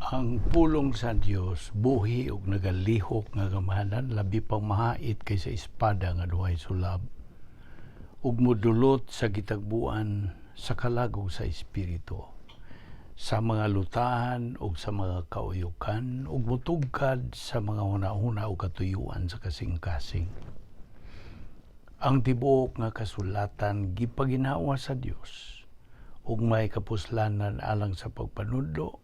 Ang pulong sa Dios buhi ug nagalihok nga gamhanan, labi pang mahait kaysa espada nga duhay sulab, ug modulot sa gitagbuan sa kalag ug sa espiritu, sa mga lutahan ug sa mga kauyukan, ug motugkad sa mga hunahuna ug katuyuan sa kasing-kasing. Ang tibuok nga kasulatan gipaginhawa sa Dios ug may kapuslanan alang sa pagpanudlo,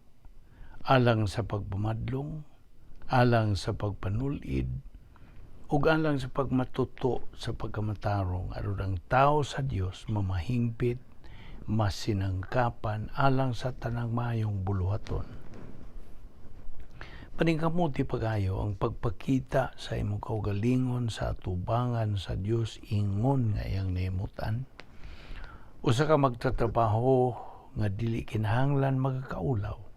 alang sa pagpamadlong, alang sa pagpanulid, ug alang sa pagmatuto sa pagkamatarong, aron ang tao sa Dios mamahingpit, masinangkapan alang sa tanang maayong buluhaton. Paningkamuti pag-ayo ang pagpakita sa imong kaugalingon sa atubangan sa Dios ingon nga iyang nahimutan. Usa ka magtatrabaho nga dili kinahanglan magakaulaw,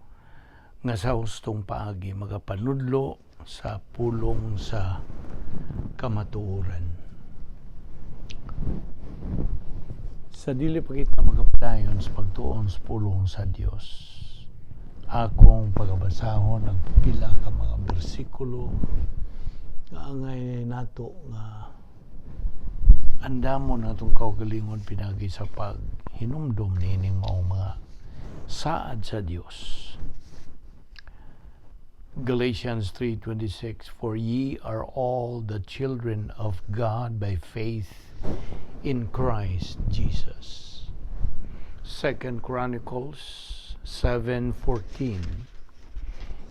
nga sa hustong paagi magapanudlo sa pulong sa kamatuoran. Sa dili pa kita magapadayon sa pagtuon sa pulong sa Dios, akong pagabasahon ang pila ka mga bersikulo nga angay nato nga andamon atong kaugalingon pinagi sa paghinumdom niining maong mga saad sa Dios. Galatians 3:26: "For ye are all the children of God by faith in Christ Jesus." Second Chronicles 7:14: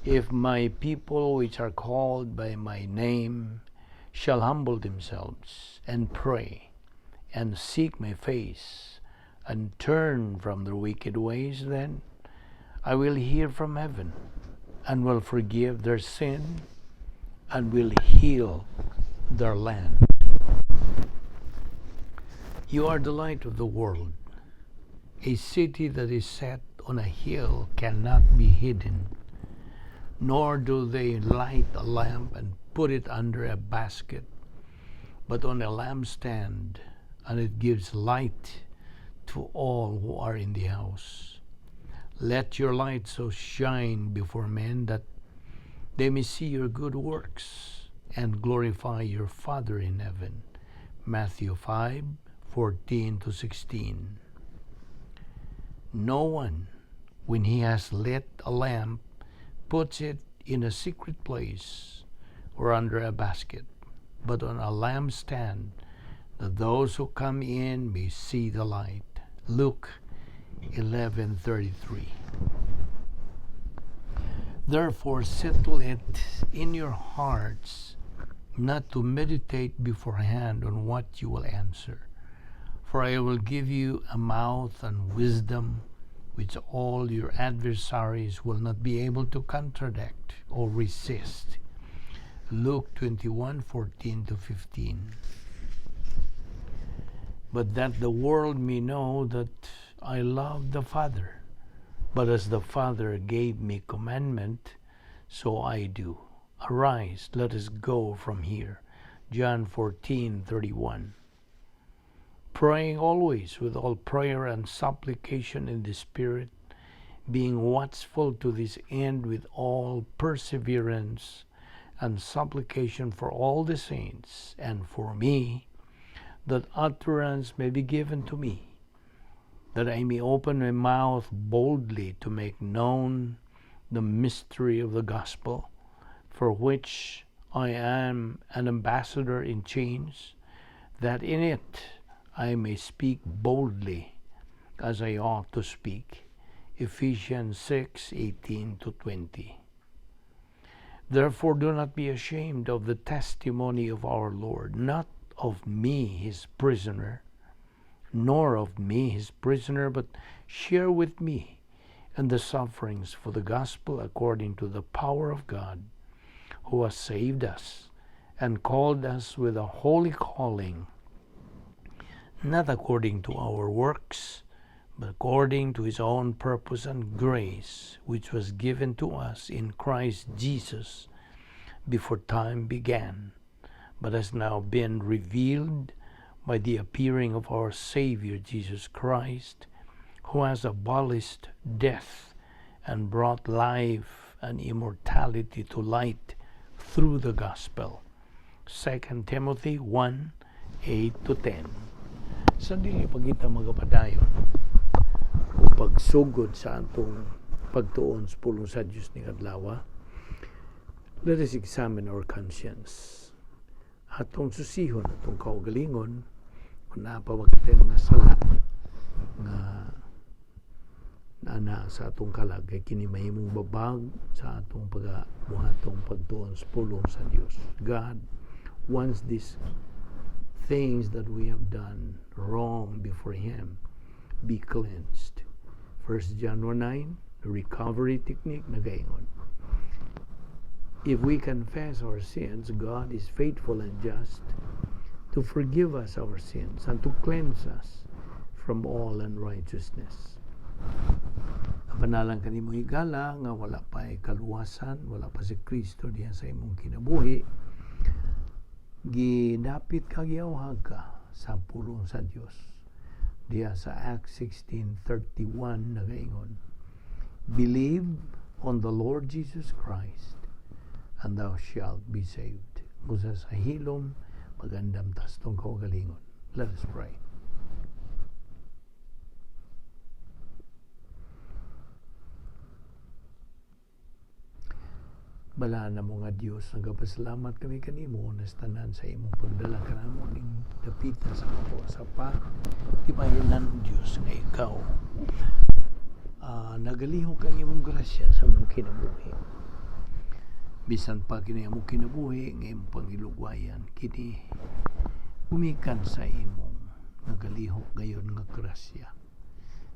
"If my people which are called by my name shall humble themselves and pray and seek my face and turn from their wicked ways, then I will hear from heaven and will forgive their sin and will heal their land." You are the light of the world. A city that is set on a hill cannot be hidden, nor do they light a lamp and put it under a basket, but on a lampstand, and it gives light to all who are in the house. Let your light so shine before men that they may see your good works and glorify your Father in heaven. Matthew 5:14 to 16. No one, when he has lit a lamp, puts it in a secret place or under a basket, but on a lampstand, that those who come in may see the light. Luke 11:33. Therefore settle it in your hearts not to meditate beforehand on what you will answer. For I will give you a mouth and wisdom which all your adversaries will not be able to contradict or resist. Luke 21:14 to 15. But that the world may know that I love the Father, but as the Father gave me commandment, so I do. Arise, let us go from here. John 14:31. Praying always with all prayer and supplication in the Spirit, being watchful to this end with all perseverance and supplication for all the saints, and for me, that utterance may be given to me, that I may open my mouth boldly to make known the mystery of the gospel, for which I am an ambassador in chains, that in it I may speak boldly as I ought to speak. Ephesians 6:18 to 20. Therefore, do not be ashamed of the testimony of our Lord, not of me, his prisoner, nor of me, his prisoner, but share with me in the sufferings for the gospel according to the power of God, who has saved us and called us with a holy calling, not according to our works, but according to his own purpose and grace, which was given to us in Christ Jesus before time began, but has now been revealed by the appearing of our Savior Jesus Christ, who has abolished death and brought life and immortality to light through the gospel. 2 Timothy 1:8 to 10. Sa dili pa kita magapadayon o pagsugod sa atong pagtuon sa pulong sa Dios ning adlaw, let us examine our conscience. Atong susihon atong kaugalingon kung naa pa ba kitay mga sala nga naa sa atong kalag, kay kini mahimong babag sa atong pagabuhatong pagtuon sa pulong sa Dios. God wants these things that we have done wrong before Him be cleansed. 1 John 1:9, the recovery technique, nagaingon: "If we confess our sins, God is faithful and just to forgive us our sins and to cleanse us from all unrighteousness." Panalang kanimo, higala, nga wala pa kaluwasan, wala pa si Kristo diha sa imong kinabuhi, gidapit ka, giyawhag ka sa pulong sa Dios. Diha sa Acts 16:31 nagaingon, "Believe on the Lord Jesus Christ and thou shalt be saved." Busa sa hilom, magandam tas tong kaugalingon. Let us pray. Balaan na mo nga Dios, nagapasalamat kami kanimo nas tanan sa imong pagdala kanamo ning dapita sa ako sa pa timahilan, Dios, nga ikaw nagalihok ang imong grasya sa among kinabuhi. Bisan pa kini among kinabuhi nga imong pangilugwayan, kini gumikan sa imong nagalihok gayon nga grasya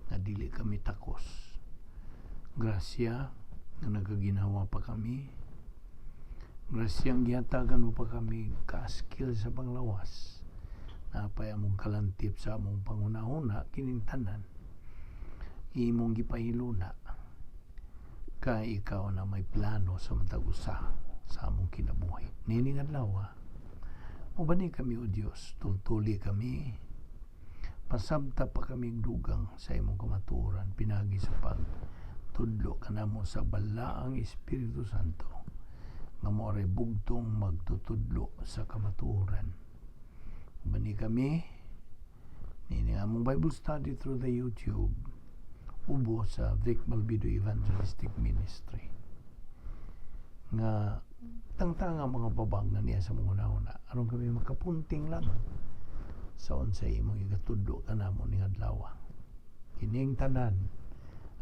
nga dili kami takos. Grasya nga nagaginawa pa kami. Grasyang gihatagan mo pa kami kaaskil sa panglawas. Napay among kalantip sa among panghuna-huna, kining tanan imong gipahiluna kay ikaw na may plano sa matag usa sa among kinabuhi. Nining adlaw, ubani kami, o Dios, tultuli kami, pasabta pa kami dugang sa imong kamatuoran pinagi sa pagtudlo kanamo sa Balaang Espiritu Santo nga mao ray bugtong magtutudlo sa kamatuoran. Ubani kami nini among Bible study through the YouTube ubo sa Vic Malbido Evangelistic Ministry nga tangtanga mga babag na niya sa mga una aron kami makapunting lamang sa unsay imong igatudlo kanamo ning adlaw. Kining tanan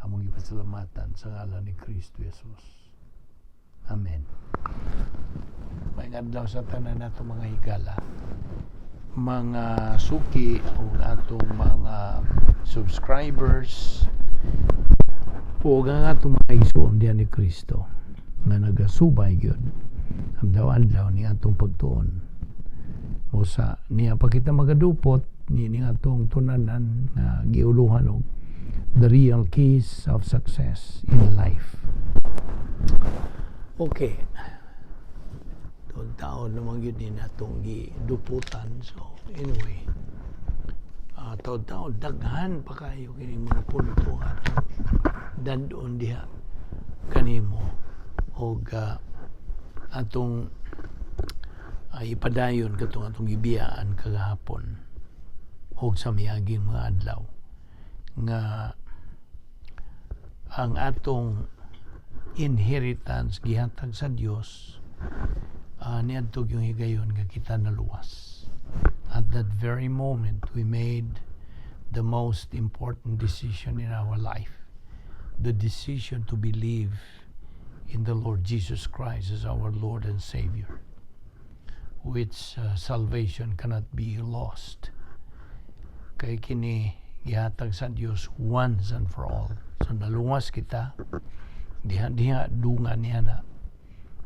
among ipasalamatan sa ngalan ni Kristo Jesus. Amen. May adlaw sa tanan nato, mga higala, mga suki o atong mga subscribers o ang atong mga igsoon diyan ni Kristo nga nagasubay gyud adlaw-adlaw ni atong pagtuon o sa niya pa kita magadupot ni atong tunanan nga giuluhan og The Real Keys of Success in Life. Okay. Taon naman yun din atong giduputan. So, anyway, taon-taon, daghan pa kayo kini mga punto atong dadon diha kanimo og atong ipadayon katong atong gibiyaan kagahapon og sa miaging mga adlaw nga ang atong inheritance gihatag sa Dios niadto yung higayon nga kita naluwas. At that very moment, we made the most important decision in our life, the decision to believe in the Lord Jesus Christ as our Lord and Savior, which salvation cannot be lost. Kay kini gihatag sa Dios once and for all. So naluwas kita, diha diha dungan niya na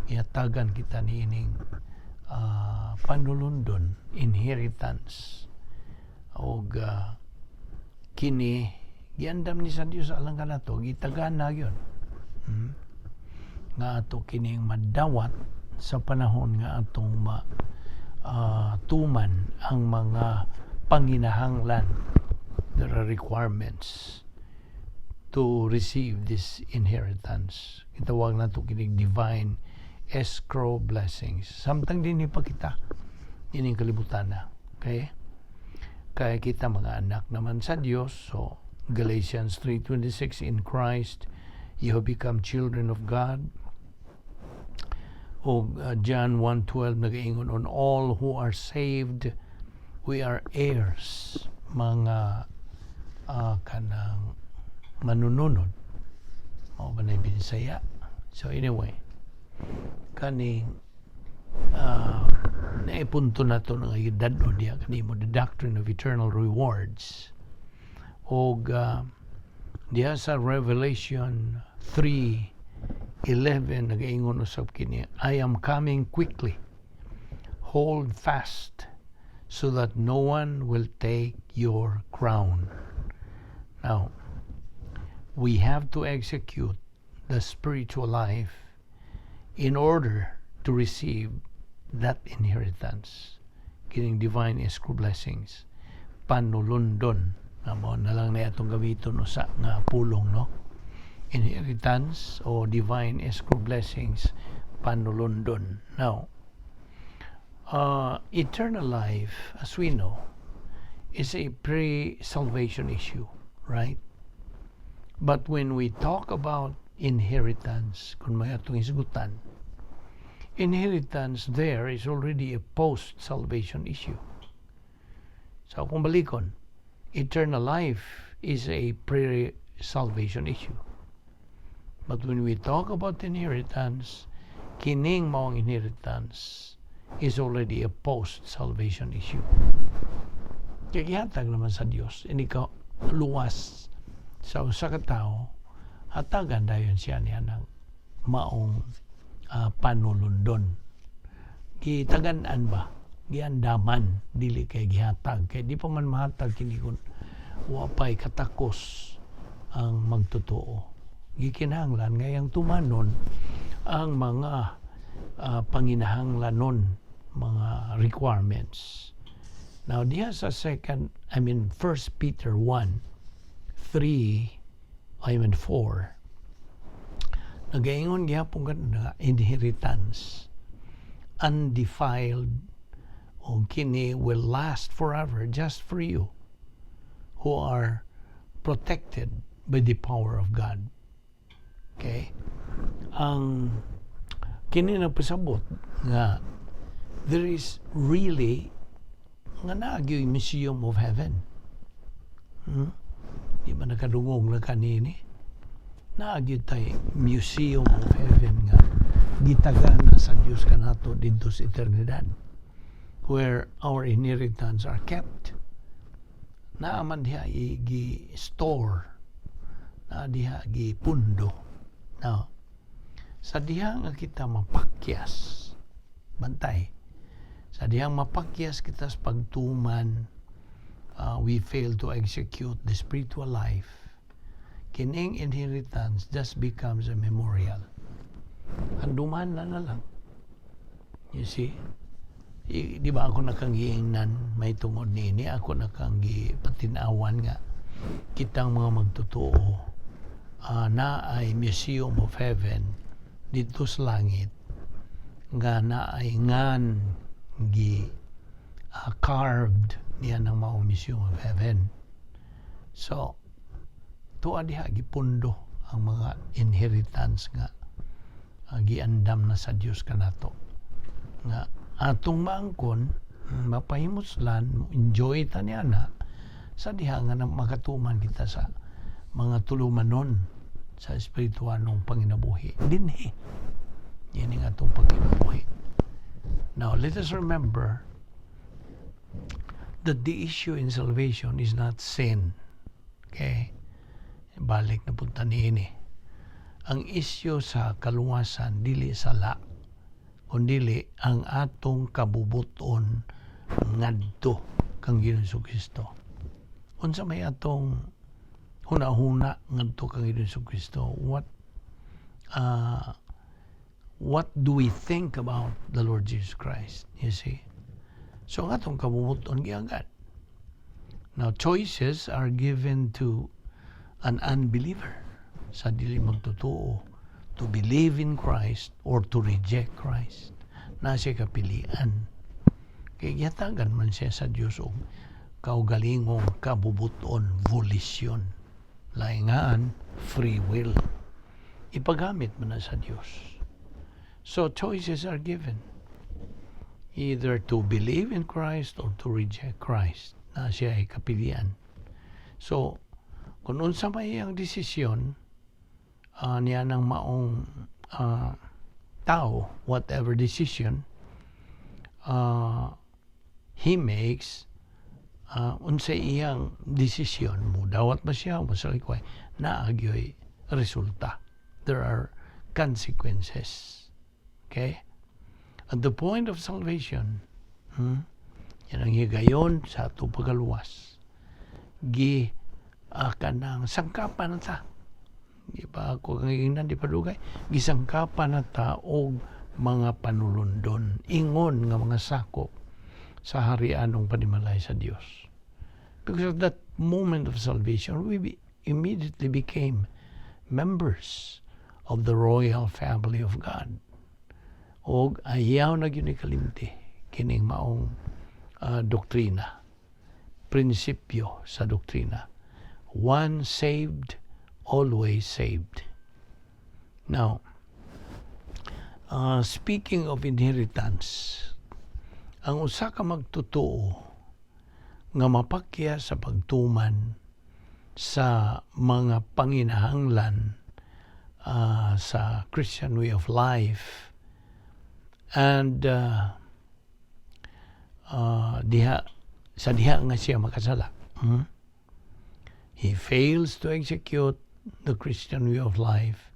ihatagan kita niining panulundon, inheritance, og kini giandam ni sa Dios alang kanato, gitagana gyud, nga ato kining madawat sa panahon nga atong ma tuman ang mga panginahanglan. There are requirements. To receive this inheritance. Gitawag nato kinig divine escrow blessings. Samtang dinhi pa kita ining kalibutan na. Okay? Kaya kita mga anak naman sa Dios. So, Galatians 3:26, "In Christ you have become children of God." O John 1:12 nagaingon on all who are saved, we are heirs, mga kanang manununod. Mao ba na Binisaya? So anyway, kaning naipunto na to nga dad-on diha kanimo, the doctrine of eternal rewards. Og diha sa Revelation 3:11 nagaingon usab kini, "I am coming quickly. Hold fast so that no one will take your crown." Now, we have to execute the spiritual life in order to receive that inheritance, kining divine escrow blessings, panulundon na mo na lang na atong gamiton usa nga pulong, no? Inheritance o divine escrow blessings, panulundon. Now, eternal life, as we know, is a pre-salvation issue, right? But when we talk about inheritance, kung may atong hisgutan, inheritance there is already a post-salvation issue. So kung balikon, eternal life is a pre-salvation issue. But when we talk about inheritance, kining maong inheritance is already a post-salvation issue. Kaya gihatag naman sa Dios, ini ka luwas sa usa ka tawo, hatagan dayon siya niya ng maong panulundon. Gitagan-an ba? Giandaman, dili kay gihatag. Kay di pa man mahatag kini kung wa pa'y katakos ang magtotoo. Gikinahanglan ngayang tumanon ang mga panginahanglanon, mga requirements. Now, diha sa second, I mean, First Peter 1, 3, I mean 4, nagaingon gihapon ka nga inheritance, undefiled, o kini will last forever just for you who are protected by the power of God. Okay? Ang kini nagpasabot nga there is really nga naa gyoy Museum of Heaven. Di ba nakadungog na kanini? Naa gyud tay Museum of Heaven nga gitaga na sa Dios kanato didto sa eternidad where our inheritance are kept. Naa man diha gi-store, naa diha gipundo. Now, sa diha nga kita mapakyas, bantay, sa dihang mapakyas kita sa pagtuman, we fail to execute the spiritual life, kining inheritance just becomes a memorial. Anduman na na lang. You see? Di ba ako nakang giingnan may tungod niini, ako nakang gipatinawan nga kitang mga magtotoo naay Museum of Heaven didto sa langit nga naay ngan gi carved niya ng mao Museum of Heaven. So, tuwa diha gipundo ang mga inheritance nga giandam na sa Dios kanato. Nga atong maangkon, mapahimuslan, enjoy ta niya na sa diha nga na makatuman kita sa mga tulumanon sa espirituanong panginabuhi. Dinhi. Yan ang atong panginabuhi. Now, let us remember that the issue in salvation is not sin. Okay? Balik na punta niini. Ang issue sa kaluwasan dili sala, kundili ang atong kabubuton ngadto kang Ginoong Kristo. Unsa may atong huna-huna ngadto kang Ginoong Kristo? What do we think about the Lord Jesus Christ? You see? So ang atong kabubuton giagad. Now, choices are given to An unbeliever, sa dili magtotoo, to believe in Christ or to reject Christ. Naa siya kapilian. Kay gihatagan man siya sa Dios og kaugalingong kabubuton, volition. Laingaan, free will. Ipagamit man na sa Dios. So choices are given. Either to believe in Christ or to reject Christ. Naa siya ay kapilian. So, kung unsa may iyang desisyon, niya ng maong tao, whatever decision he makes, unsa iyang desisyon, mudawat ba siya, mosalikway, naa gyoy resulta. There are consequences. Okay? At the point of salvation, yan ang higayon sa ato pagkaluwas. Gi kanang sangkapan na ta. Di ba ako ang ingnan, di pa dugay? Gisangkapan na ta og mga panulundon, ingon nga mga sakop sa harianong panimalay sa Dios. Because at that moment of salvation, we immediately became members of the royal family of God. Og ayaw na gyud ni kalimti kining maong doktrina, prinsipyo sa doktrina. Once saved, always saved. Now, speaking of inheritance, ang usa ka magtotoo nga mapakya sa pagtuman sa mga panginahanglan sa Christian way of life and diha sa diha nga siya makasala. He fails to execute the Christian way of life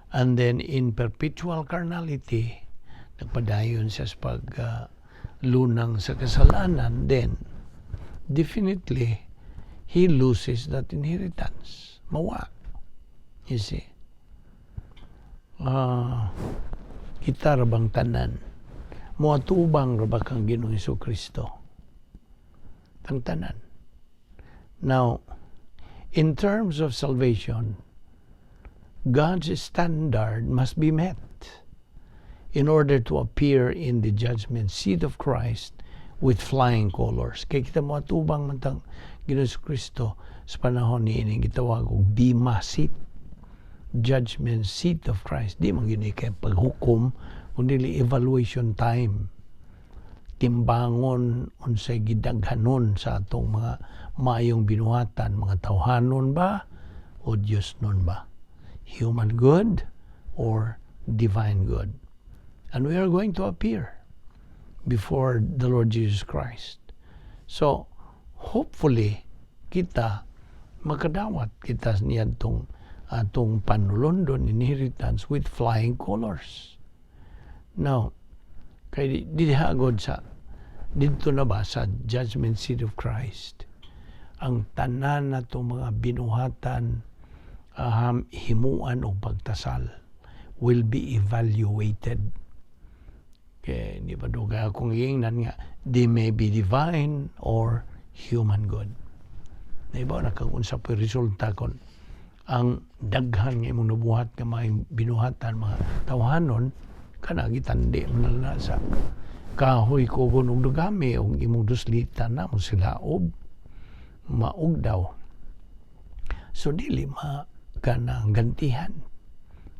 and then in perpetual carnality, nagpadayon siya sa pag lunang sa kasalanan, then definitely he loses that inheritance. Mawa. You see? Kita ra bang tanan? Moatubang ra ba kang Ginoong Kristo? Tang tanan. Now, in terms of salvation, God's standard must be met in order to appear in the judgment seat of Christ with flying colors. Kay kita moatubang man tang Ginoong Kristo sa panahon ni ining gitawag og Bema seat, judgment seat of Christ. Di man gyud ni kay paghukom, kundi evaluation time. Timbangon unsay gidaghanon sa atong mga maayong binuhatan, mga tawhanon ba o Diyos nun ba? Human good or divine good? And we are going to appear before the Lord Jesus Christ. So, hopefully, kita makadawat kita niyadtong atong panulondon, inheritance, with flying colors. Now, kay diha gud sa didto na ba sa judgment seat of Christ, ang tanan natong mga binuhatan, himuan og pagtasal will be evaluated. Kay di ba dugay akong giingnan nga they may be divine or human good. Naibaw na kang unsa po resulta kon ang daghan nga imong nabuhat nga mga binuhatan mga tawhanon, kana gitandi mo na na sa kahoy kugon og dugami og imong duslitan na mo sila og maug daw. So dili ma kanang gantihan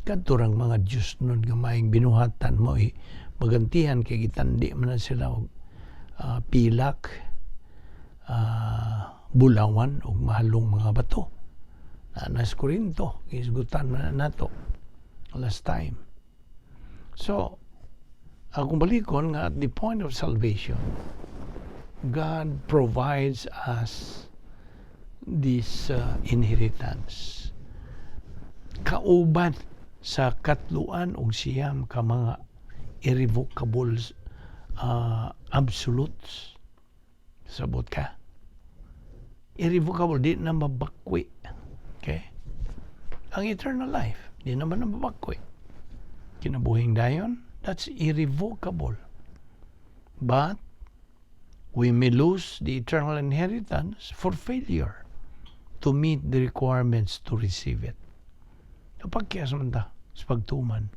kadto rang mga Diyos nun nga maayong binuhatan mo eh, magantihan kay gitandi man na sila og pilak, bulawan ug mahalong mga bato na nas Corinto gisgutan man na nato last time. So akong balikon nga at the point of salvation, God provides us this inheritance kauban sa 39 ka mga irrevocable absolutes. Sabot ka, irrevocable, di na mabakwi. Okay, ang eternal life di naman na mabakwi, kinabuhing dayon, that's irrevocable. But we may lose the eternal inheritance for failure to meet the requirements to receive it. Napakyas man ta sa pagtuman.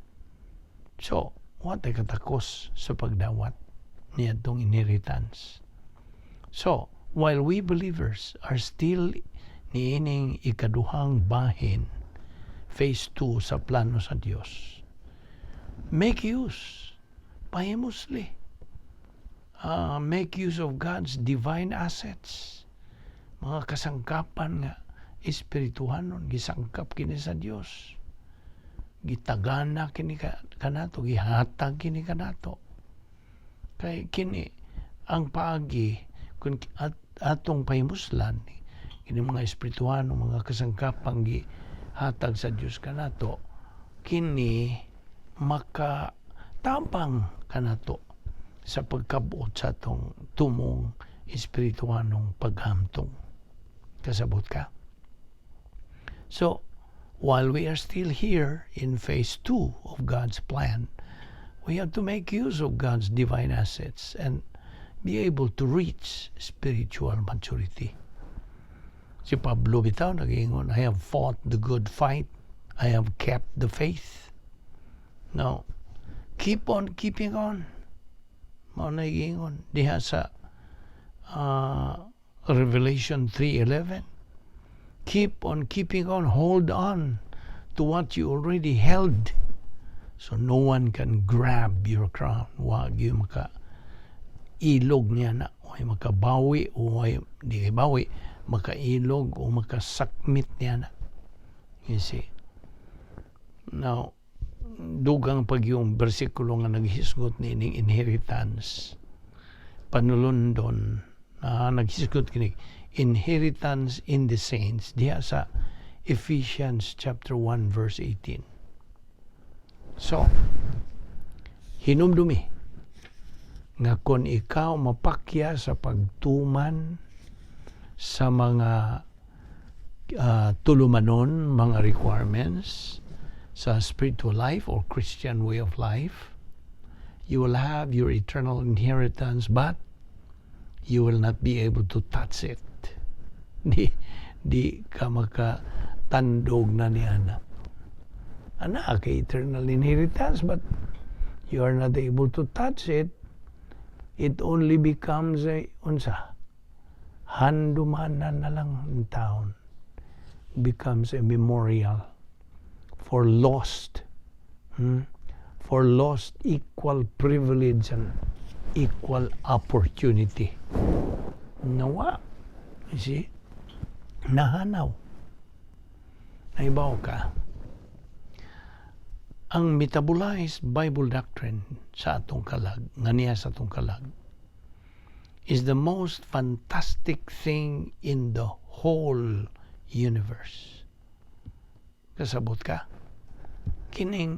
So, wa tay katakos sa pagdawat niadtong inheritance. So, while we believers are still niining ikaduhang bahin, phase 2 sa plano sa Dios, make use, pahimusli, make use of God's divine assets, mga kasangkapan nga espirituhanon, gisangkap kini sa Dios. Gitagana kini kanato, gihatag kini kanato. Kay kini ang paagi kung at atong pahimuslan kini mga espirituhano, mga kasangkapang gihatag sa Dios kanato, kini makatabang kanato sa pagkabuot sa atong tumong espirituhanong paghamtong. Kasabot ka? So, while we are still here in phase 2 of God's plan, we have to make use of God's divine assets and be able to reach spiritual maturity. Si Pablo bitaw nag-ingon, "I have fought the good fight, I have kept the faith." Now, keep on keeping on. Mao na giingon diha sa Revelation 3:11. Keep on keeping on, hold on to what you already held, so no one can grab your crown. Wa gyud maka ilog niya na, way makabawi o way di kay bawi, makailog o makasakmit niya na. You see? Now, dugang pag yung bersikulo nga naghisgot ni ining inheritance, panulundon na naghisgot kini inheritance in the saints diha sa Ephesians chapter 1 verse 18. So, hinumdumi nga kung ikaw mapakya sa pagtuman sa mga tulumanon, mga requirements sa spiritual life or Christian way of life, you will have your eternal inheritance, but you will not be able to touch it. Di ka makatandog na ni ana. Ana, kay eternal inheritance, but you are not able to touch it. It only becomes a, unsa, handumanan na lang in town. Becomes a memorial for lost, For lost equal privilege and equal opportunity. Nawa. You see? Nahanaw. Naibaw ka? Ang metabolized Bible doctrine sa atong kalag, nga niya sa atong kalag, is the most fantastic thing in the whole universe. Kasabot ka? Kining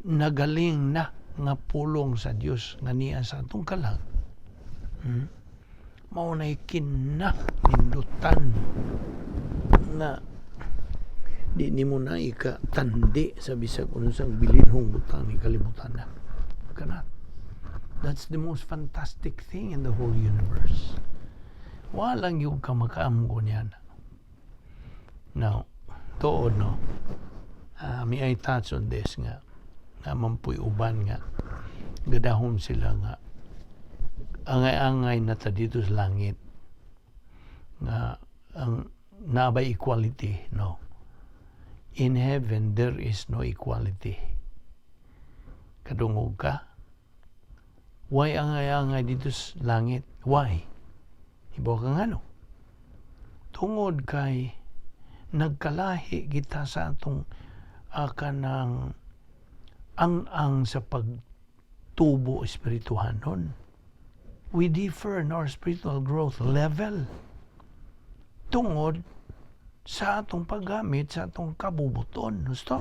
nagaling na nga pulong sa Dios nga niya sa atong kalag. Mao nay kina nindutan na di nimo na ikatandi sa bisag unsang bilinhong butang ni kalibutan na. Cannot. That's the most fantastic thing in the whole universe. Walang yung ka makaamgo niyan. Now, tuod no, may I touch on this nga, naman po'y uban nga, gadahom sila nga, angay-angay na ta dito sa langit, nga ang nabay equality, no? In heaven, there is no equality. Kadungog ka? Why angay-angay dito sa langit? Why? Ibaw ka nga no? Tungod kay nagkalahi kita sa atong kanang ang-ang sa pagtubo espirituhanon. We differ in our spiritual growth level. Tungod sa atong paggamit sa atong kabubuton. Gusto?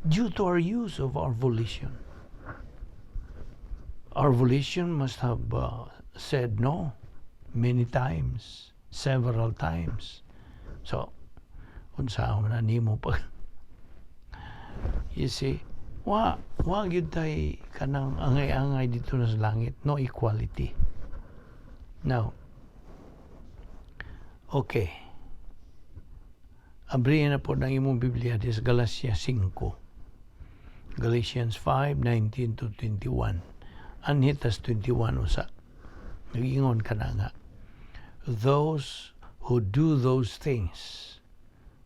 Due to our use of our volition. Our volition must have said no many times, several times. So, unsa man na nimo pag you see, wa gyud tay kanang angay-angay dito na sa langit, no equality. Now, okay. Abrihin na po ng imong Biblia sa Galatia 5. Galatians 5, 19 to 21. Anhi tas 21 usa. Nagingon ka na nga, "Those who do those things,"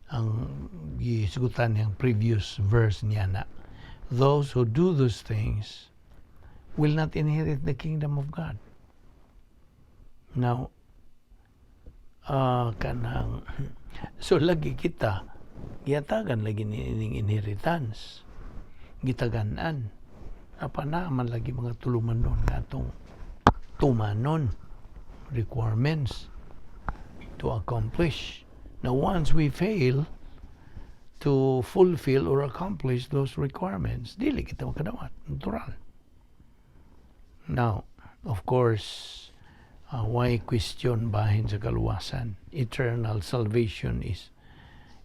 ang gisgutan niyang previous verse niya na, "those who do those things will not inherit the kingdom of God." Now, kanang so lagi kita gihatagan lagi ni inheritance, gitagan-an, apan naa man lagi mga tulumanon nga atong tumanon, requirements to accomplish. Now, once we fail to fulfill or accomplish those requirements, dili kita makadawat, natural. Now, of course, why question bahin sa kaluwasan? Eternal salvation is,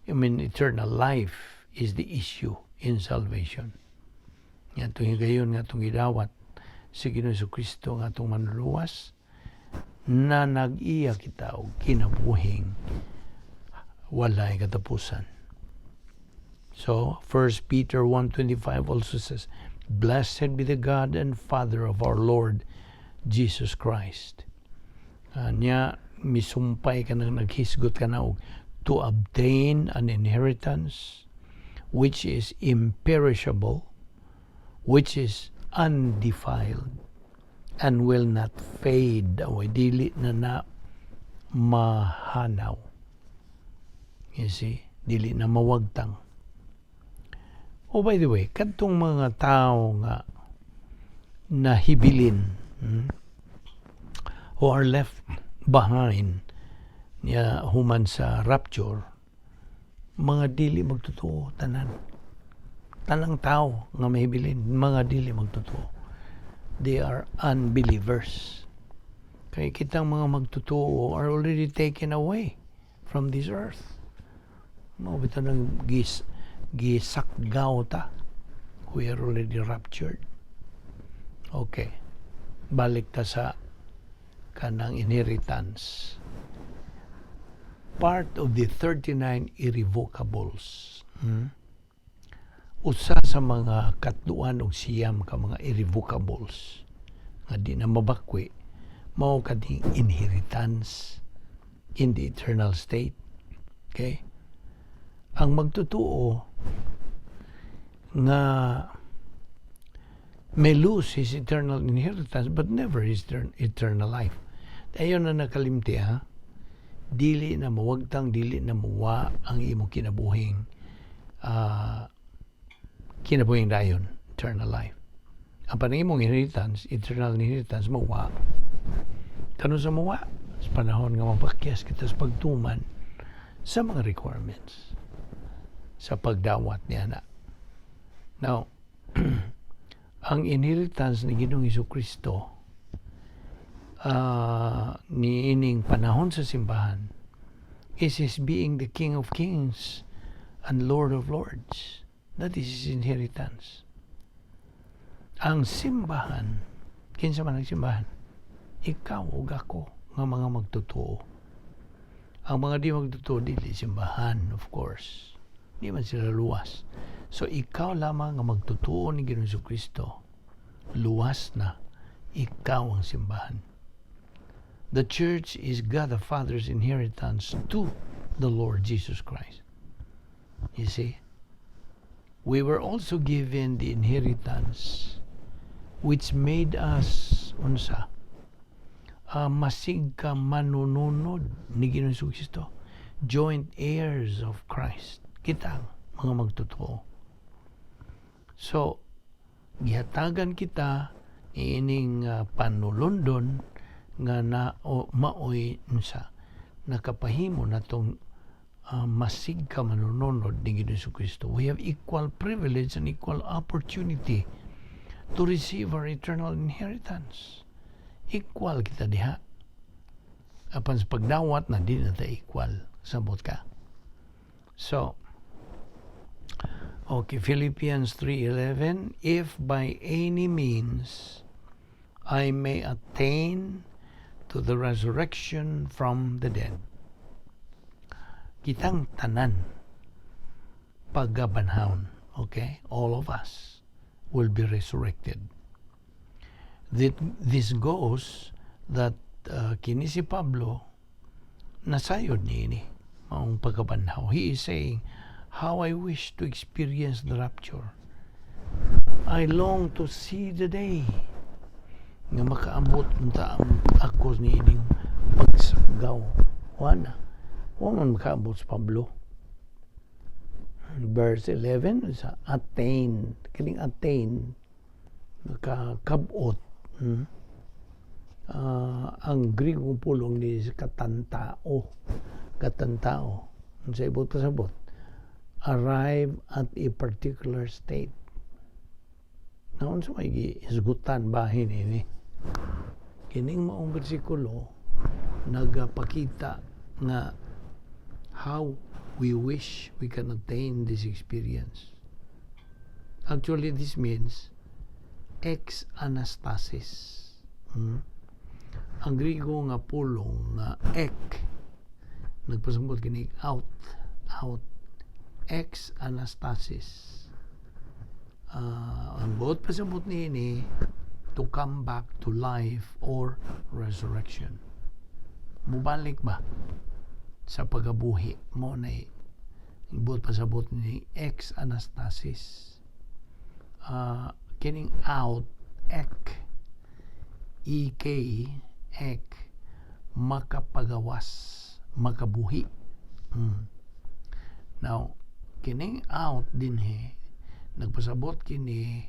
I mean, eternal life is the issue in salvation. Nga itong higayon nga itong gidawat si Ginoong Kristo nga atong manluluwas na nag-iya kita og kinabuhing walay katapusan. So, 1 Peter 1:25 also says, "Blessed be the God and Father of our Lord Jesus Christ." Niya, misumpay ka na, naghisgot ka na og to obtain an inheritance which is imperishable, which is undefiled, and will not fade away. Dili na na mahanaw. You see? Dili na mawagtang. Oh, by the way, kadtong mga tao nga nahibilin, who are left behind niya human sa rapture, mga dili magtotoo tanan. Tanang tao nga mahibilin, mga dili magtotoo. They are unbelievers. Kay kitang mga magtotoo are already taken away from this earth. Mao bitaw nang gisakgaw ta. We are already raptured. Okay. Balik ta sa kanang inheritance. Part of the 39 irrevocables. Usa sa mga 39 ka mga irrevocables nga di na mabakwi mao kaning inheritance in the eternal state. Okay? Ang magtotoo nga may lose his eternal inheritance but never his eternal life. Ayon na nakalimti, ha. Dili na mawagtang, dili na muwa ang imong kinabuhing dayon, eternal life. Ang panimong inheritance, eternal inheritance, mawa. Kano sa mawa? Sa panahon nga mapakyas kita sa pagtuman sa mga requirements sa pagdawat niya na. Now, ang inheritance ni Ginoong Hesus Kristo niining panahon sa simbahan is his being the King of Kings and Lord of Lords. That is his inheritance. Ang simbahan, kinsa man ang simbahan? Ikaw ug ako nga mga magtotoo. Ang mga di magtotoo, dili simbahan, of course. Di man sila luwas. So ikaw lamang nga magtotoo ni Ginoong Kristo, luwas na, ikaw ang simbahan. The church is God the Father's inheritance to the Lord Jesus Christ. You see? We were also given the inheritance which made us unsa masig ka manununod ni Ginoong Kristo, joint heirs of Christ kita mga magtotoo. So gihatagan kita ining panulundon nga na o, maoy unsa nakapahimo natong masig ka manununod ni Ginoong Kristo. We have equal privilege and equal opportunity to receive our eternal inheritance. Equal kita diha. Apan sa pagdawat na di na ta equal. Sabot ka. So, okay, Philippians 3:11, "If by any means I may attain to the resurrection from the dead." Kitang tanan Pagkabanhaon. Okay? All of us will be resurrected. This goes that kini si Pablo nasayod niini maong pagkabanhaw. He is saying, "How I wish to experience the rapture. I long to see the day nga makaabot unta ako niining pagsakgaw." Wala. Wa man makaabot si Pablo. Verse 11 sa attain, kining attain, nakakabot. Ang Grigong pulong ni katantao. Katantao. Sa ibot pasabot, arrive at a particular state. Naon sa may hisgutan bahin ini? Kining maong bersikulo nagapakita nga how we wish we can attain this experience. Actually, this means ex anastasis. Ang Grigo nga pulong nga ek nagpasabot kini out, out, ex anastasis. Ang buot pasabot niini, to come back to life or resurrection. Mubalik ba sa pagabuhi mo na buot pasabot ni ex anastasis. Kining out, ek, ek, ek, makapagawas, makabuhi. Now, kining out dinhi nagpasabot kini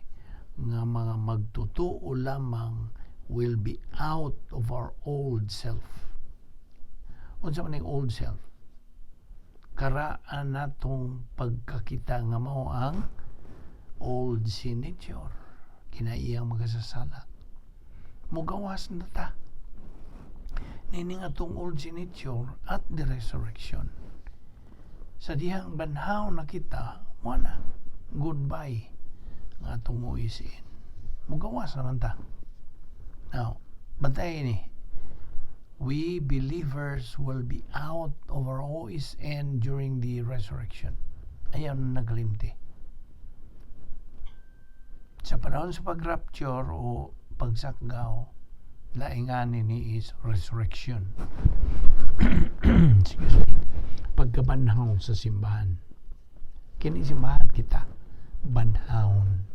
nga mga magtutuo lamang will be out of our old self. Unsa man ning old self? Karaan natong pagkakita nga mao ang old sin nature, kinaiyang makasasala. Mugawas na ta nining atong old sin nature at the resurrection. Sa dihang banhaw na kita, wala. Goodbye nga atong OSN. Mugawas naman ta. Now, bantay ni. We believers will be out of our OSN during the resurrection. Ayaw na naglimti. Sa panahon sa pag-rapture o pagsakgaw, laing ni is resurrection. Excuse me. Pagkabanhaw sa simbahan. Kini simbahan kita, banhawon.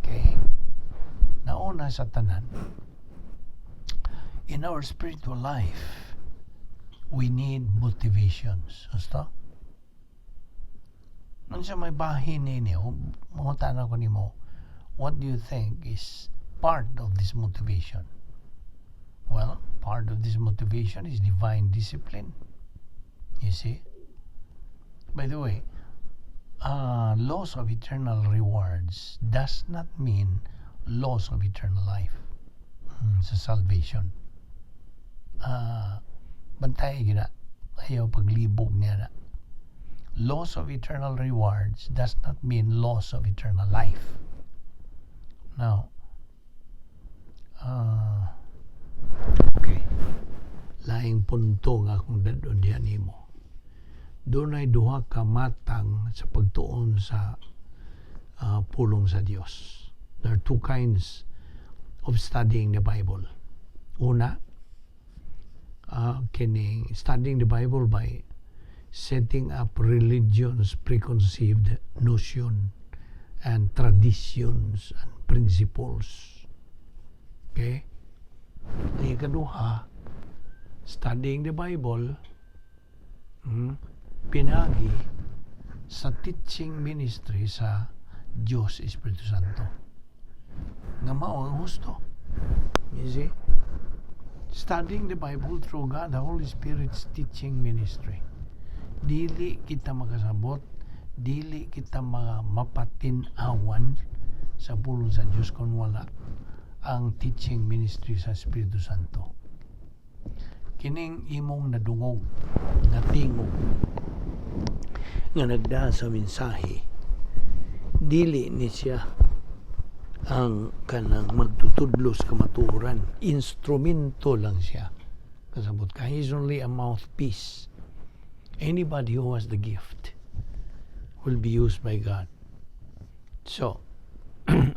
Okay? Nauna sa tanan, in our spiritual life, we need motivations. Gusto? Nung sa may bahin ninyo, mangutana ko nimo, what do you think is part of this motivation? Well, part of this motivation is divine discipline. You see? By the way, loss of eternal rewards does not mean loss of eternal life sa salvation. Bantay gina. Ayaw paglibog niya na. Loss of eternal rewards does not mean loss of eternal life. Now, okay. Laing punto nga akong dad-on diha nimo. Dunay duha ka matang sa pagtuon sa pulong sa Dios. There are two kinds of studying the Bible. Una, kining studying the Bible by setting up religion's preconceived notion and traditions and principles. Okay? Ang ikaduha, studying the Bible, pinagi sa teaching ministry sa Diyos Espiritu Santo. Nga mao ang husto. You see? Studying the Bible through God, the Holy Spirit's teaching ministry. Dili kita makasabot, dili kita mga mapatin-awan sa pulong sa Diyos kung wala ang teaching ministry sa Espiritu Santo. Kining imong nadungog nga tingog nga nagda sa mensahe, dili ni siya ang kanang magtutudlo sa kamatuoran. Instrumento lang siya, kasabot ka? He's only a mouthpiece. Anybody who has the gift will be used by God. So,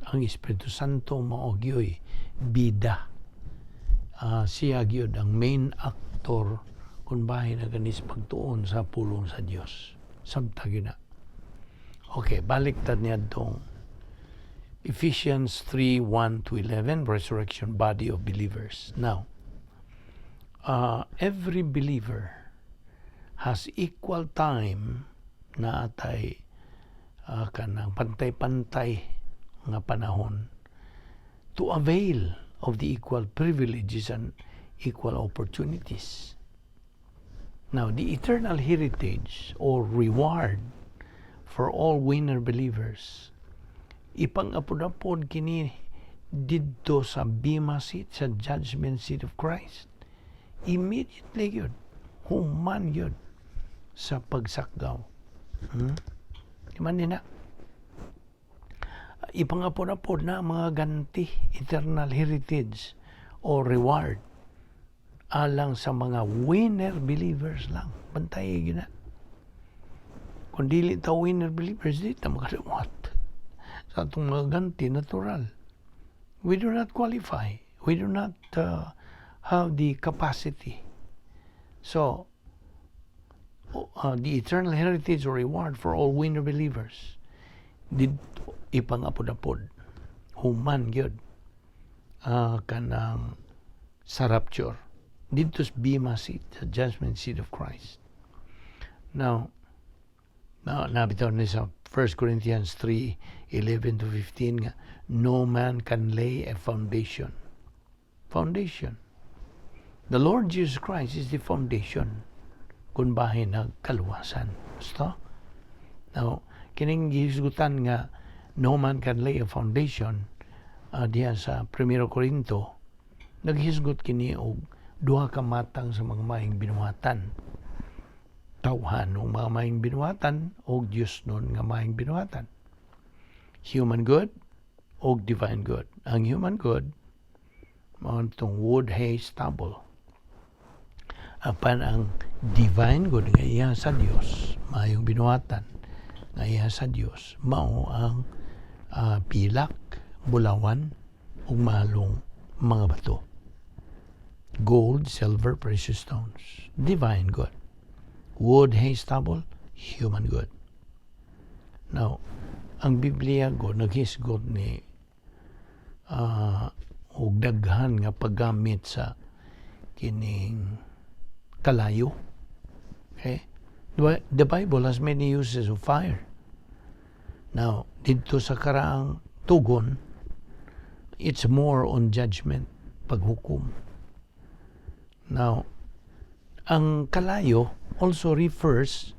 ang Espiritu Santo mao gyoy bida. Siya gyud ang main actor kung bahin na ganis pagtuon sa pulong sa Dios. Sabta gyud na. Okay, balik ta niadtong Ephesians 3, 1 to 11, resurrection body of believers. Now, every believer has equal time na atay kanang pantay-pantay nga panahon to avail of the equal privileges and equal opportunities. Now, the eternal heritage or reward for all winner believers, ipang-apod-apod kini didto sa bema seat, sa judgment seat of Christ. Immediately yun, human yun sa pagsakgaw. Man na. Ipangapod-apod na ang mga ganti, eternal heritage or reward alang sa mga winner believers lang. Bantay gyud na. Kung dili ta winner believers, di ta makadawat sa atong mga ganti natural. We do not qualify. We do not have the capacity. So, the eternal heritage or reward for all winner believers didto ipangapod-apod human gyud kanang sa rapture didto sa bema seat, the judgment seat of Christ. Now, nabitaw ni sa 1 Corinthians 3, 11 to 15 nga, no man can lay a foundation. Foundation. The Lord Jesus Christ is the foundation kung bahin nagkaluwasan. Basta? Now, kining gihisgutan nga no man can lay a foundation diha sa 1 Corinto, naghisgot kini og duha ka matang sa mga maayong binuhatan. Tawhan ng mga maayong binuhatan o Diyos nun nga maayong binuhatan. Human good o divine good. Ang human good, mao itong wood, hay, stubble. Apan ang divine good nga iya sa Dios, maayong binuhatan nga iya sa Dios, mao ang pilak, bulawan ug mahalong mga bato. Gold, silver, precious stones. Divine good. Wood, hay, stubble, human good. Now, ang Biblia ko naghisgot ni og daghan nga paggamit sa kining kalayo. Okay? The Bible has many uses of fire. Now, didto sa karaang tugon, it's more on judgment, paghukom. Now, ang kalayo also refers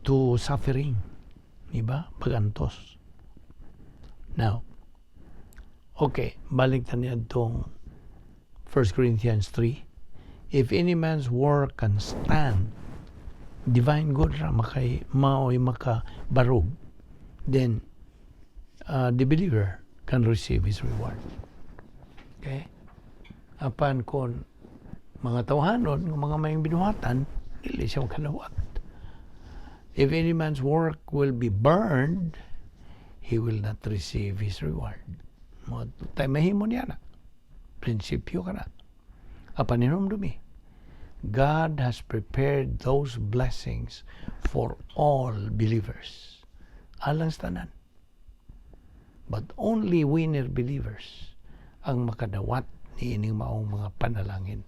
to suffering. Diba? Pagantos. Now, okay, balik ta niadtong 1 Corinthians 3. If any man's work can stand, divine good ra makay maoy makabarog, then the believer can receive his reward. Okay? Apan kon mga tawhanon, nga mga maayong binuhatan, dili siya makadawat. If any man's work will be burned, he will not receive his reward. Mo tay mahimo niya na. Prinsipyo ka na. Apan hinumdumi, God has prepared those blessings for all believers. Alang sa tanan. But only winner believers ang makadawat ni ining maong mga panalangin.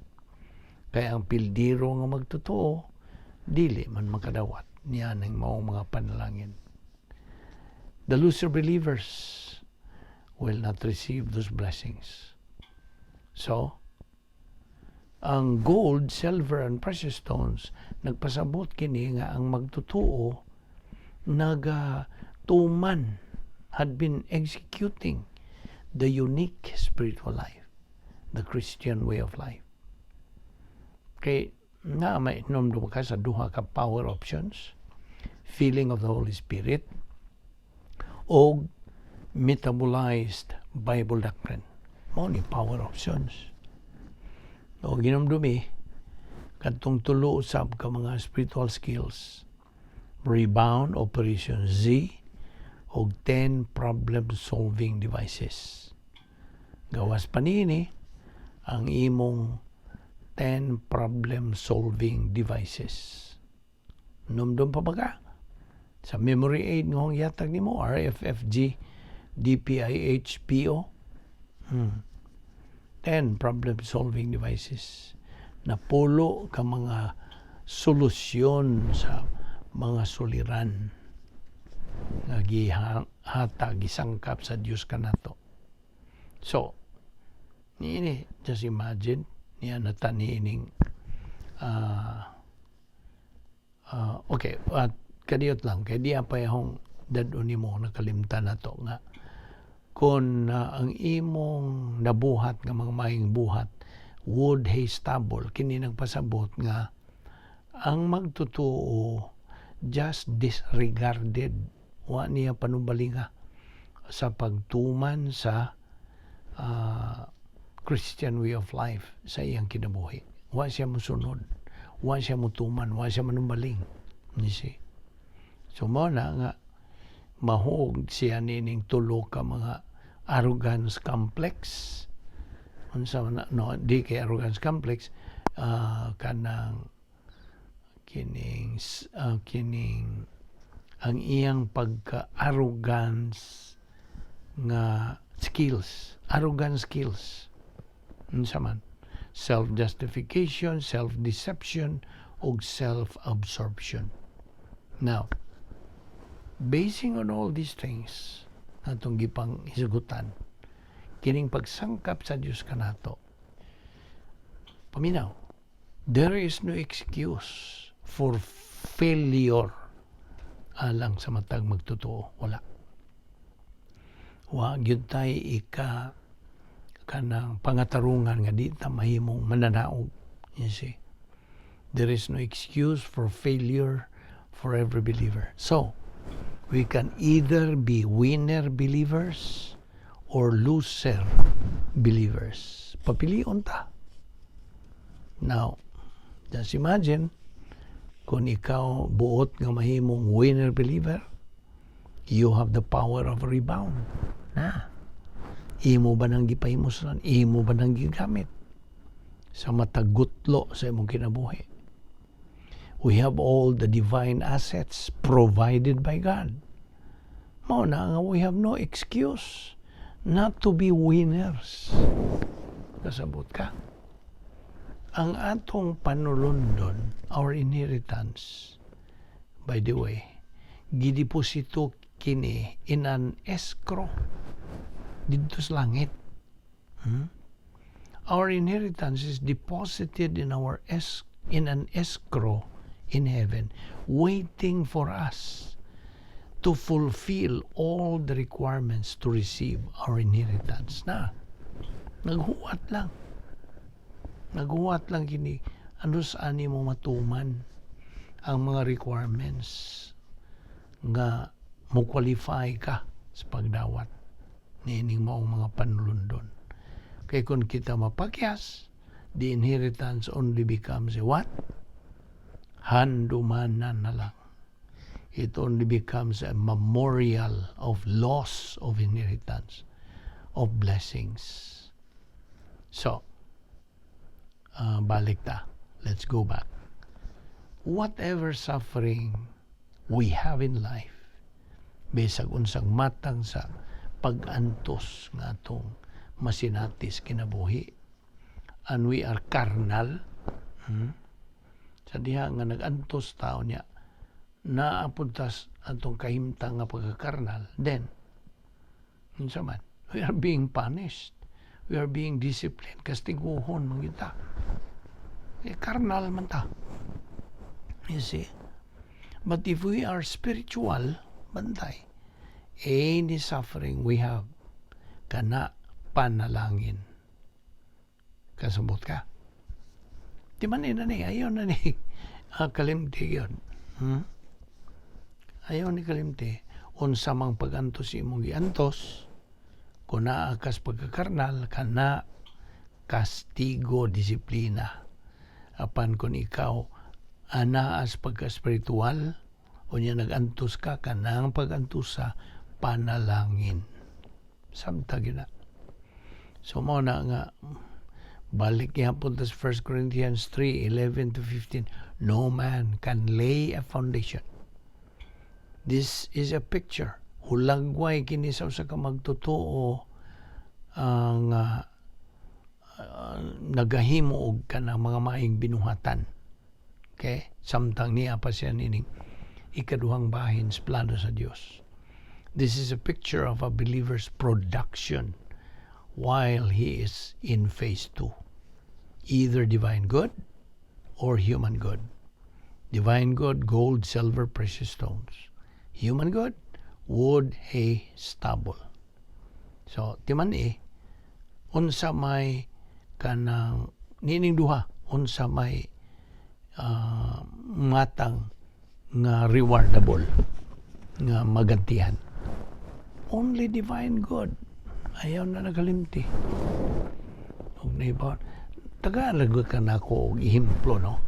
Kaya ang pildiro nga magtotoo, dili man makadawat niya ng maong mga panalangin. The loser believers will not receive those blessings. So, ang gold, silver, and precious stones, nagpasabot kini nga ang magtotoo nagatuman, had been executing the unique spiritual life, the Christian way of life. Kay nga may hinumdum ka sa duha ka power options, filling of the Holy Spirit o metabolized Bible doctrine. Mao ni power options. O ginumdumi kadtong tulo usab ka mga spiritual skills. Rebound, Operation Z, og 10 problem solving devices. Gawas pa niini ang imong 10 problem solving devices. Numdum pa ba ka? Sa memory aid nga akong gihatag nimo, RFFG DPIHPO. 10 problem solving devices. Napulo ka mga solusyon sa mga suliran nga gihatag, gisangkap sa Dios kanato. So, niini, just imagine, niya na ta niining okay, at kadiyot lang, kay diya pa yahong dad-on nimo nakalimtan na to nga kung ang imong nabuhat nga mga maayong buhat, wood, hay, stubble, kini nagpasabot nga ang magtotoo just disregarded, wa niya panubalinga sa pagtuman sa Christian way of life sa iyang kinabuhi. Wa siya musunod, wa siya mutuman, wa siya manumbaling. You see? So mao na nga mahug siya nining tulo ka mga arrogance complex. Unsa man na, no, di kay arrogance complex, kanang kining ang iyang pagka-arrogance nga skills, arrogance skills. Unsa man? Self-justification, self-deception, ug self-absorption. Now, basing on all these things atong gipang hisgutan, kining pagsangkap sa Dios kanato, paminaw, there is no excuse for failure alang sa matag magtotoo. Wala. Wa gyud tay ika kanang pangatarungan nga di ta mahimong mananaog. You see? There is no excuse for failure for every believer. So, we can either be winner believers or loser believers. Papilion ta. Now, just imagine, kung ikaw buot nga mahimong winner believer, you have the power of rebound. Na. Imo ba nang gipahimuslan? Imo ba nang gigamit sa matag gutlo sa imong kinabuhi? We have all the divine assets provided by God. Mao na nga we have no excuse not to be winners. Kasabot ka? Ang atong panulundon, our inheritance, by the way, gideposito kini in an escrow didto sa langit. Our inheritance is deposited in an escrow in heaven, waiting for us to fulfill all the requirements to receive our inheritance. Na, naghuwat lang. Naghuwat lang kini ano sa ani mo matuman ang mga requirements nga mo qualify ka sa pagdawat niining maong mga panulundon. Kay kung kita mapakyas, the inheritance only becomes a what? Handumanan na lang. It only becomes a memorial of loss of inheritance, of blessings. So, balik ta. Let's go back. Whatever suffering we have in life, bisag unsang matang sa pag-antos nga atong masinatis kinabuhi, and we are carnal, Sa diha nga nag-antos tao niya, naa pod tas atong kahimtang nga pagkakarnal, then, unsa man, we are being punished. We are being disciplined. Kastiguhon man kita. Eh, karnal man ta. You see? But if we are spiritual, bantay, any suffering we have, kana panalangin. Kasabot ka? Di man ni na ni, ayaw na ni kalimti yun. Ayaw ni kalimti. Unsa mang pag-antos imong giantos, kung naa kas pagkakarnal, kana kastigo, disiplina. Apan kung ikaw anaas pagka-spiritual, Unya nag-antos ka, kanang pag-antos sa panalangin. Samta gina. So mao na nga balik gihapon ta sa 1 Corinthians 3:11 to 15. No man can lay a foundation. This is a picture. Hulagway kini sa usa ka magtotoo ang nagahimo og kanang mga maayong binuhatan. Okay? Samtang niya pa siya nining ikaduhang bahin sa plano sa Dios. This is a picture of a believer's production while he is in phase 2. Either divine good or human good. Divine good, gold, silver, precious stones. Human good, wood, hay, stubble. So, timan eh, unsa may kanang nining duha, unsa may matang nga rewardable nga magantihan? Only divine good. Ayaw na nagalimti og naibaw. Tagaan ka nako og ehemplo, no?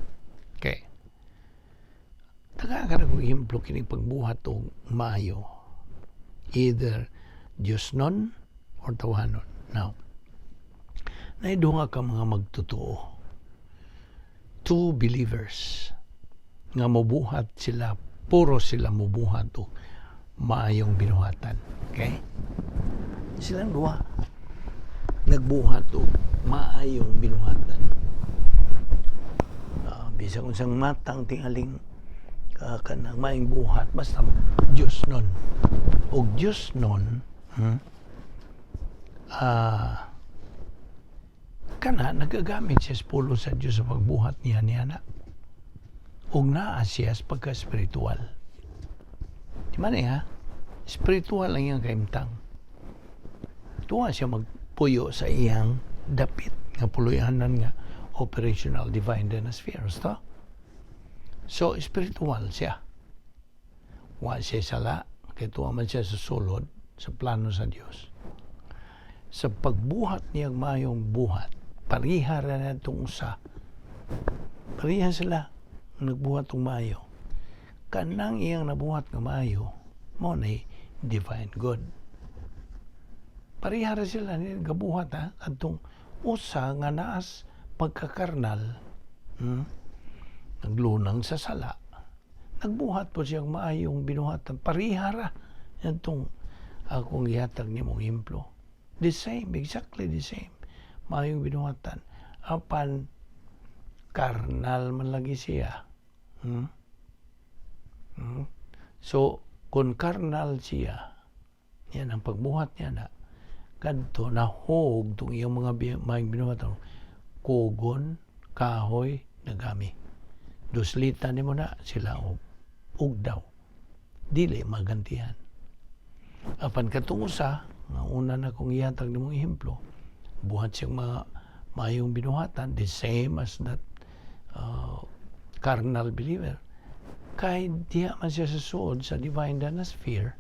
Okay, tagaan ka nako ehemplo kining pagbuhat og maayo, either Diosnon or tawhanon. Now, naay duha ka mga magtotoo, two believers nga mobuhat sila, puro sila mobuhat og maayong binuhatan. Okay? Silang duha nagbuhat og maayong binuhatan. Bisan unsang matang tingaling kanang maayong buhat, basta Diosnon. Og Diosnon, Kana nagagamit siya sa pulong sa Dios sa pagbuhat niya niya na ug naa siya sa pagka-spiritual. Di man eh, ha? Spiritual ang iyang kaimtang. Tuwa siya magpuyo sa iyang dapit nga puloy-anan nga operational divine dinosphere. Basta? So, spiritual siya. Wa siya sala, kay tuwa man siya sa sulod, sa plano sa Dios. Sa pagbuhat niyang mayong buhat, pariha ra na itong usa. Pariha sila nagbuhat og maayo. Kanang iyang nabuhat nga maayo, mao na divine good. Pariha ra sila ni gabuhat, ha, kadtong usa nga naas pagkakarnal, Naglunang sa sala. Nagbuhat po siyang maayong binuhatan. Pariha ra itong akong gihatag nimong ehemplo. The same, exactly the same. Maayong binuhatan. Apan karnal man lagi siya. So, kung karnal siya, yan ang pagbuhat niya na, kadto nahog tong iyang mga maayong binuhatan, kugon, kahoy, nagami. Duslitan nimo na sila og ugdaw. Dili magantihan. Apan katong usa, nga una na kong ihatag nimong ehemplo, buhat siyang mga maayong binuhatan, the same as that carnal believer. Kay diha man siya sa suod sa divine sphere,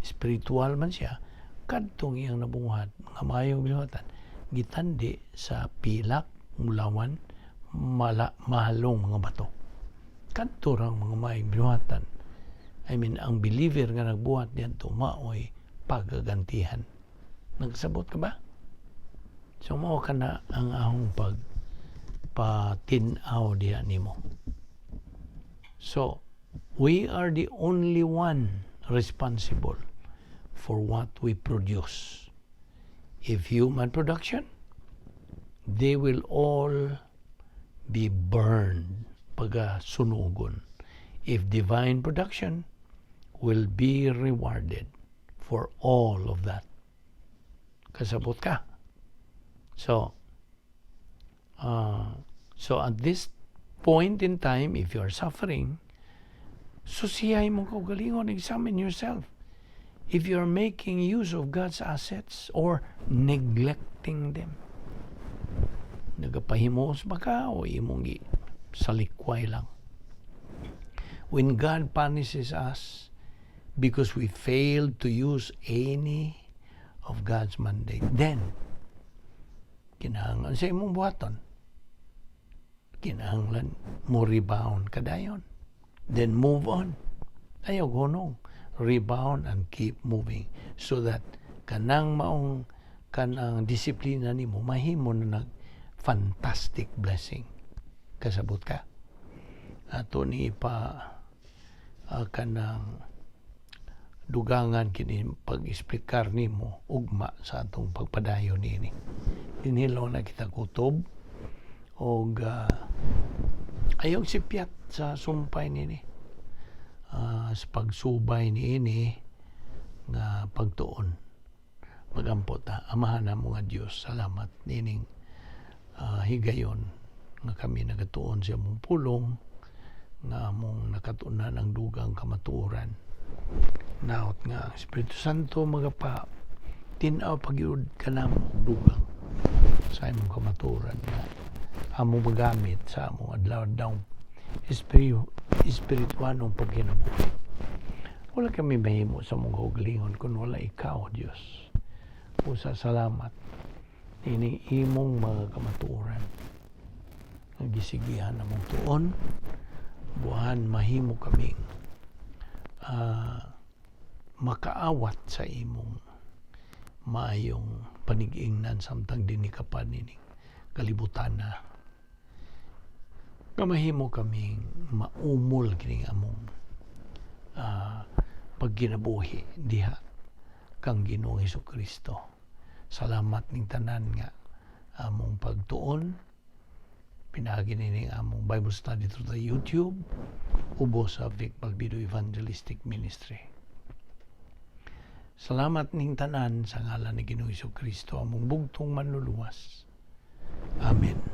spiritual man siya, kadtong iyang nabuhat nga maayong binuhatan, gitandi sa pilak, mulawan, mala, mahalong mga bato. Kadto rang mga maayong binuhatan. I mean, ang believer nga nagbuhat niyan maoy pagagantihan. Nagsabot ka ba? So mao ka na ang ahong pag patin-aw diha nimo. So, we are the only one responsible for what we produce. If human production, they will all be burned, pagasunugon. If divine production, will be rewarded for all of that. Kasabot ka? So at this point in time, if you are suffering, susiyay mo kaugalingon, examine yourself. If you are making use of God's assets or neglecting them. Nagapahimos ba ka o imong salikway lang? When God punishes us because we failed to use any of God's mandate, then kinahanglan sa imong buhaton, kinahanglan mo rebound ka dayon. Then move on. Ayaw hunong. Rebound and keep moving so that kanang maong kanang disiplina nimo mahimo na nag fantastic blessing. Kasabot ka? Ato ni ipa kanang dugangan kini pag-eksplikar nimo ugma sa atong pagpadayon niini. Dinhi lang na kita kutob og ayaw sipyat sa sumpay nini. Sa pagsubay niini nga pagtuon. Magampo ta. Amahan namo nga Dios, salamat nining higayon nga kami nagatuon sa among pulong nga among nakatunan ang dugang kamatuoran. Naot nga ang Espiritu Santo magapa tin-aw pagyud kanamo og dugang sa imong kamatuoran nga among magamit sa among adlaw-adlaw espirituanong pagkinabuhi. Wala kami mahimo sa among kaugalingon kung wala ikaw, Dios. Usa salamat ining imong mga kamatuoran nga gisigihan among tuon buhan mahimo kaming makaawat sa imong maayong panigingnan samtang dinhi ka pa nining kalibutan na nga mahimo kaming maumol kining among pagkinabuhi diha kang Ginoong Kristo. Salamat ning tanan nga among pagtuon pinaagi nining among Bible study through the YouTube ubos sa Vic Balbido Evangelistic Ministry. Salamat ning tanan sa ngalan ni Ginoong Kristo, among bugtong manluluwas. Amen.